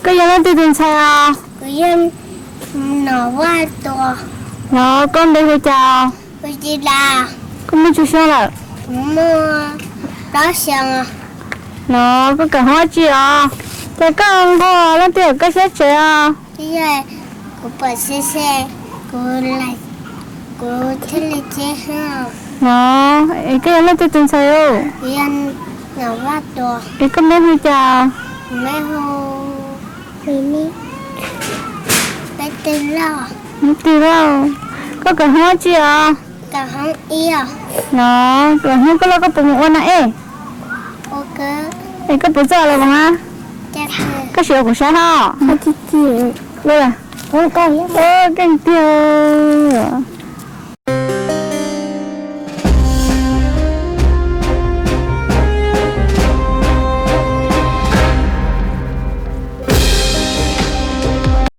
Koj yog leej twg tus ntxhais os? Kuv yog Nom Vaj Tuam. Los koj npe hu cas? Kuv tsis das. Koj muaj tsawg xyoo lawm? Kuv muaj plaub xyoo. Los koj kawm hoob tsi os? Ces koj nquag leej twg koj siab tsev os? Kuv pom xyoo, kuv thiaj li tsev hoob. Los es koj yog leej twg tus ntxhais os? Kuv yog Nom Vaj Tuam. Es koj npe hu cas? Kuv npe hu Peb Twg Lauj. Peb Twg Lauj. Koj kawm hoob tsi os? Kawm hoob ib. Los kawm hoob koj los koj puas mus ua nas ej? Es koj puas txawj los mas? Koj sim ua kuv saib hos. Keej tiag.